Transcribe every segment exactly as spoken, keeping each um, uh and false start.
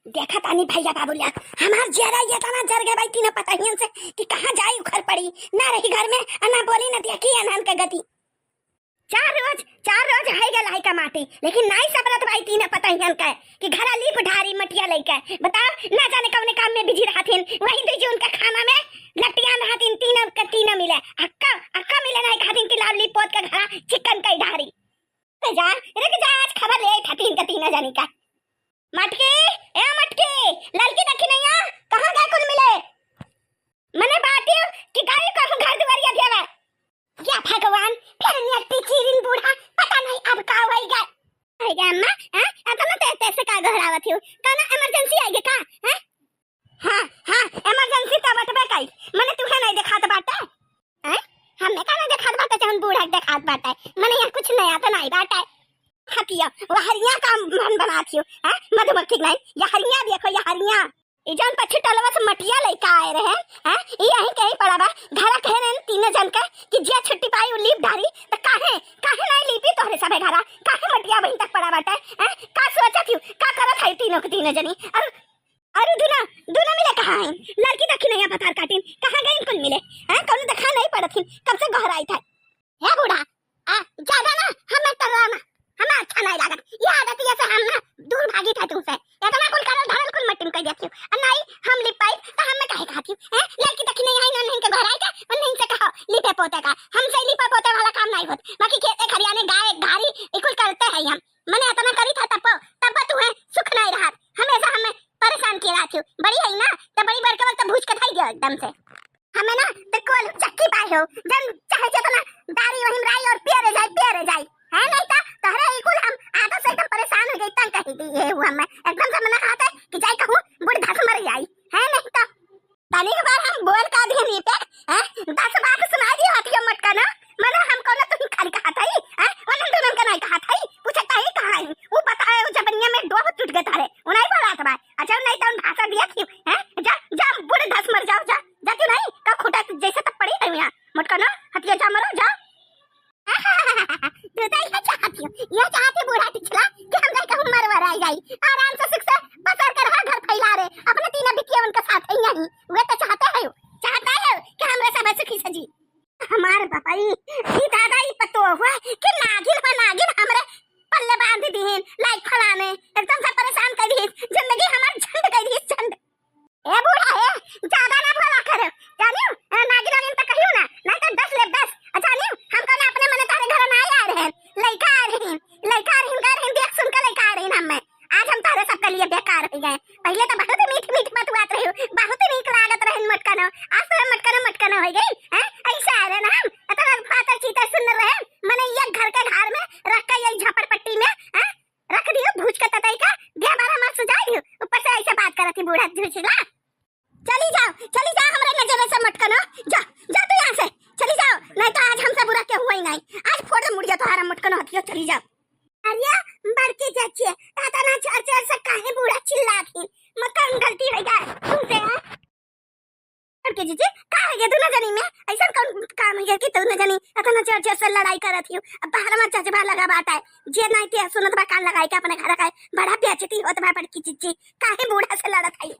देखा तानी भैया बाबू लोग, हमार जियरा ये तना जर गए भाई तीनों पतहियन से कि कहाँ जाई उखर पड़ी, ना रही घर में, आ ना बोली, ना देखी अनहन के गति। चार रोज, चार रोज है गल है का माटी, लेकिन नाई सबरत भाई तीनों पतहियन के कि घरा लीप ढारी मटिया लइके। बताओ, ना जाने कौने काम में बिजी रहथिन, वही दू जून का खाना में लपटियान रहथिन, तीनों के तीनों मिले। अक्का, अक्का मिले नाई कहथिन कि लाव लीप पोत के घरा चिकन कई ढारी। रुक जा, रुक जा, आज खबर ले आई था तीन के तीनों जानी का। मटकी, ए मटकी, ललकी देखी नहीं आ, कहाँ गए कुल मिले? मने बाटियो कि गाय कहूँ घर दुआरिया देवे। या भगवान, फिर नेटी चीरिन बूढ़ा, पता नहीं अब का होई गए। अरे अम्मा, हाँ? अब तुम तो ऐसे का घबरावत हो? कौनो इमरजेंसी आई है का? हाँ? हाँ, हाँ, इमरजेंसी तो बटबे कई। मने तुहे नहीं देखात बाटे? हैं? हमें का नहीं देखात बाटे, जौन बूढ़ा के देखात बाटे? मने यहाँ कुछ नया तो नहीं बाटे। हटियो, वहरिया का मन बनात हियो, हैं? मधुमक्खी नहीं, यहरिया देखो, यहरिया। ई जौन पछी टलवा से मटिया लइका आए रहे, हैं? ई यहीं कहीं पड़ा बा, घरा कहे रहे तीनों जन के कि जे छुट्टी पाई उ लीप ढारी, त काहे, काहे नहीं लीपी तोहरे सभे घरा? काहे मटिया वहीं तक पड़ा बाटे, हैं? का सोचत हियो, का करत है तीनों के तीनों जनी? और अरे दुना, दुना मिले कहाँ है? लड़की देखी नहीं है, भतार काटिन। कहाँ गई कुल मिले? हैं? कौनो देखा नहीं पड़त हिन। कब से गोहराई था? हे बूढ़ा, आ, ज्यादा ना, हमें टर्रा ना, हमें अच्छा नहीं लागत। ये आदत ये से हम ना दूर भागी था तुमसे। इतना कुल करल धरल कुल मटिन कर देती हूँ। और नहीं, हम लिप पाई, तो हमें काहे कहती हूँ? हैं? लड़की देखी नहीं है, ना इनके गोहराई का, और नहीं से कहो, लिपे पोते का। हमसे लिपा पोते वाला काम नहीं होत। बाकी खेत एक हरियाने गाय, घारी, इकुल करते हैं हम। मने इतना करी था तब, तब तू है सुख नहीं रहा। हमेशा हमें परेशान किए रहती हूँ। बड़ी है ना, तो बड़ी बड़के वक्त भूज के खाई दियो एकदम से। हमें ना तो कोल चक्की पाए हो, जन चाहे जितना दारी वही राई और पियरे जाए, पियरे जाए। है नहीं तो तोहरे ही कुल हम आदत से एकदम परेशान हो गई, तंग कही दी ये हुआ मैं। एकदम से मना कहा था कि जाए कहूँ बूढ़ धस मर जाई। है नहीं तो तनी के बार हम बोल का दिए नी पे, हैं? दस बात सुना दियो हथियो मटका ना, मने हम कोनो तुम खाली कहा था ही, हैं? वलन दुनन का नहीं कहा था ही, पूछे ताई कहाँ है? वो बताए वो जबनिया में डोब टूट गए तारे, वो नहीं बोला था भाई। अच्छा नहीं तो हम भाषा दिया थी, हैं? जा, जा, बूढ़ धस मर जाओ, जा, जा क्यों नहीं? का खुटा जैसे तब पड़ी है यहाँ, मटका ना, हथिया जा मरो, जा। तू तो यह चाहती हो, यह चाहती बूढ़ा पिछला कि हम जाए कहूँ मर वर आ जाई, आराम से सुख से बसर कर घर फैला रे, अपने तीनों बिटिया उनके साथ है यहीं, वे तो चाहते हैं, चाहते हैं कि हमरे सब सुखी सजी। हमार बापाई, ई दादा ई पतो हुआ कि नागिन हो नागिन हमरे पल्ले बांध दीहिन, लाइक फलाने, एकदम से परेशान कर दीहिन, जिंदगी हमार झंड कर दीहिन, झंड। ए बूढ़ा है, ज्यादा ना बोला करो। जानियो, ए, नागिन वागिन तो कहियो ना, नहीं तो दस ले दस। आ जानियो, हम कल अपने मने तारे घर ना आ रहे हैं, लइका आ रहे हैं, लइका आ रहे हैं, गा रहे हैं, देख सुन के लइका आ रहे हैं हमें। आज हम तारे सबके लिए बेकार हो गए। पहले तो बहुत मीठ मीठ बतुआत रहे हो, बहुत नीक लागत रहे मटकनो, आज तो मटकनो मटकनो हो गई, हैं? ऐसे आ रहे ना हम, इतना फातर चीतर सुन रहे, मने ये घर के घर में रख के ये झपड़ पट्टी में, हैं? रख दियो भूज के ततई का, देह बार हमार सुजाई दियो, ऊपर से ऐसे बात करत ही बूढ़ा झुझला। चली जाओ, चली जाओ, हमरे नजर से मटकनो। जा, जा तू यहाँ से, चली जाओ, नहीं तो आज हमसे बुरा केहू ही नहीं। आज फोड़ दे मुड़िया तोहारा मटकनो हथियो, चली जाओ। अरे बड़की चाची, ताता ना चोर चोर से काहे बूढ़ा चिल्लात ही? मत कौन गलती हो गया तुमसे, हाँ? बड़की जीजी, का हो गया दोनों जनी में? ऐसा कौन काम हो गया कि दोनों जनी इतना चोर चोर से लड़ाई करत ही? अब बाहर में चचबा लगा बाटा है, जे नहीं के सुनत बा कान लगाई के अपने घर का है। बड़ा बेइज्जती होत बा बड़की जीजी, काहे बूढ़ा से लड़त है?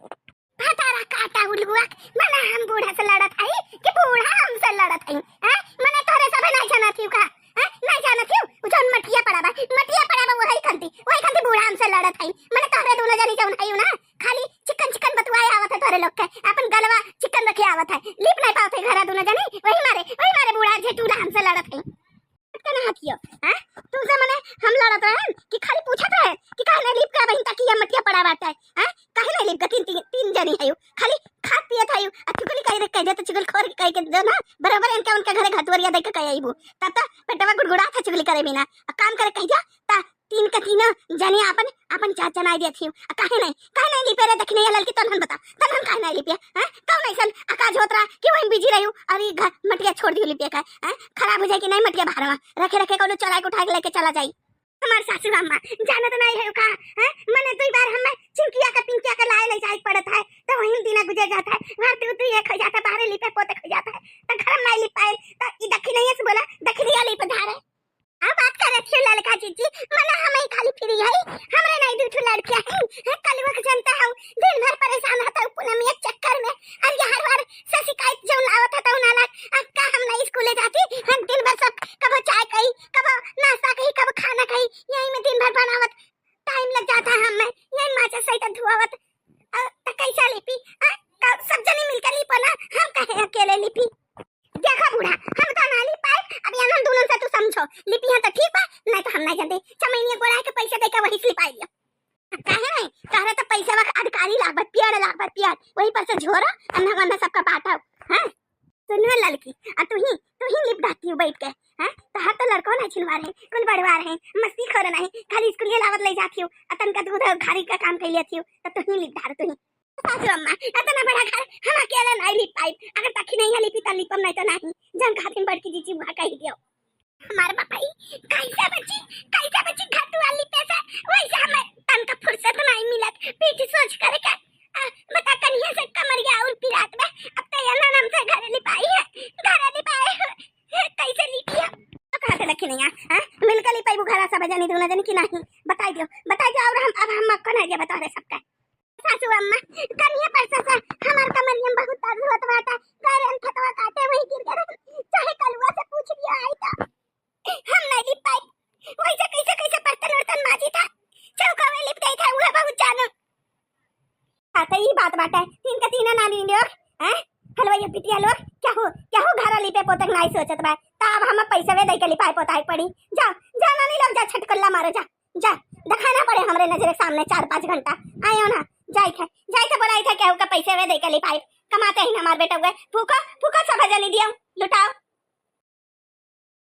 भतारा काटा उलुआ, मने हम बूढ़ा से लड़त हई कि बूढ़ा हमसे लड़त हई? हैं? मने तोहरे सभे नहीं जानत हिउ का? हैं? नहीं जानत हिउ? उ जौन मटिया पड़ा बा, मटिया पड़ा बा, वही खंती, वही खंती बूढ़ा हमसे लड़त हई। मने तोहरे दोनों जनी जौन हई ना, खाली चिकन चिकन बतुआए आवत है तोहरे लोग के, अपन गलवा चिकन रखे आवत है, लिप नहीं पावत है घरा दोनों जनी, वही मारे, वही मारे बूढ़ा झेटूला हमसे लड़त हई। मटकनो हथियो, हाँ? तुमसे मने हम लड़त रहन कि खाली पूछत रहन कि काहे नहीं लिप के बहिन तकिया मटिया पड़ा बाटे, हाँ? काहे नहीं लिप के तीन, तीन, तीन जनी है यू? खाली खात पियत है यू, आ चुगली कह दे, कह दे तो चुगल खोर कह के जो ना, बराबर इनके उनके घरे घतवरिया देख के कह आईबू। तब तो पेटवा गुड़गुड़ा था चुगली करे बिना, आ काम करे कह जा, ता तीन के तीनों जनी आपन, आपन जात जनाई देत हिउ। आ काहे नहीं, काहे नहीं लिपे रे दखिनैया ललकी, तनहन बता, तनहन काहे नहीं लिपे, हैं? कौन ऐसन अकाज होत रहा कि वहीं बिजी रहिउ और ये घर मटिया छोड़ दियो लिपे का, हैं? खराब हो जाए कि नहीं मटिया बाहर में रखे, रखे कौनो चोराई के उठा के लेके चला जाई। हमार सासू अम्मा जानत नहीं है का, हैं? मने दुई बार हमें चिंकिया का पिंकिया का लाए ले जाए पड़त है, तो वहीं दिना गुजर जाता है, घर दू दू एक हो जाता है, बाहर लिपे पोते हो जाता है, तो घर में नहीं लिप पाए, तो ई दखिनैया से बोला, दखिनैया लिप धारे। आ बात करत हिउ ललका जीजी, मने हम ही खाली फ्री है, हमरे नहीं दू ठो लड़कियां हैं, हैं, कलुआ के जनता हूँ, दिन भर परेशान रहता हूँ पूनम एक चक्कर में। और यार वार से शिकायत जौन आवत है तौन अलग। अब का हम नहीं स्कूले जाती? हम दिन भर सब कबो चाय कही, कबो नाश्ता कही, कबो खाना कही, यही में दिन भर बनावत टाइम लग जाता है हमें। यही माचिस सहित धुआवत। अ, त कैसे लिपी? अ, क-, सब जनी मिलकर लिपो ना, हम कहे अकेले लिपी? देखा बूढ़ा, हम तो ना लिपाई। अब यहाँ हम दोनों से तू समझो, लिपी है तो ठीक बा, नहीं तो हम नहीं जानते। चमैनिया गोड़ा के पैसे देके वही से लिपाई लियो। काहे नहीं? तहरे तो पैसे वक अधिकारी लागबत, पियाड़ लागबत, पियाड़। वही पर से झोरो, अन्ना वन्ना सबका बांटो। हाँ? सुनो ललकी, आ तू ही, तू ही लिप डालती हो बैठ के। हाँ? तहार तो लड़को ना छिनवार है, कुल बड़वार है, मस्ती खोर नहीं, खाली स्कूलिया लावत ले जाती हो, आ तनका दूध और घारी का काम कर लेती हो, तो तू ही लिप डाल, तू ही। सासू अम्मा, इतना बड़ा घर हम अकेले नहीं लिप पाई। अगर तखी नहीं है लिपी तो लिपम नहीं तो नहीं। जन खातिन बड़की जीजी वहाँ कही दियो। हमार बापाई, कैसे बची, कैसे बची घर दुआर लिपे से? वैसे हमें तनका फुर्सत नहीं मिलत। पीठ सोच करे के, आ, बता कनिया से कमरिया और पिरात में। अब तो ये ना हमसे घर लिपाई है, घर लिपाए। कैसे लिपी है? तो कहाँ से रखी नहीं है? हाँ? मिलकर लिपाई वो घर सब जनी दोनों जनी की नहीं? बताई दियो, बताई दियो। और हम, अब हम कौन है ये बता रहे सबका? सासू अम्मा, कनिया पर से हमार कमरिया में बहुत दर्द होत बाटे। गैरन खेतवा काटे वही गिर गए। चाहे कलुआ से पूछ लिया आई तो। हम नहीं लिप पाई। वैसे कैसे कैसे बर्तन उर्तन माजी था। चौका में लिप गई था, वह बहुत जानू। हाँ, तो ई बात बाटे। तीन का तीन नानी लोग, हैं? हलवाई बिटिया लोग, क्या हो, क्या हो घरा लिपे पोतक नहीं सोचत बा। तो अब हम पैसवे दे के लिपाए पोताए पड़ी। जा, जा नानी लोग, जा छटकल्ला मारो, जा। जा, दिखाना पड़े हमरे नजर के सामने चार पाँच घंटा। आयो ना, जाई थे, जाई थे बोलाई थे केहू के पैसे वे दे के लिपाई। कमाते ही ना हमार बेटा हुए। फूको, फूको सब जनी दियो, लुटाओ।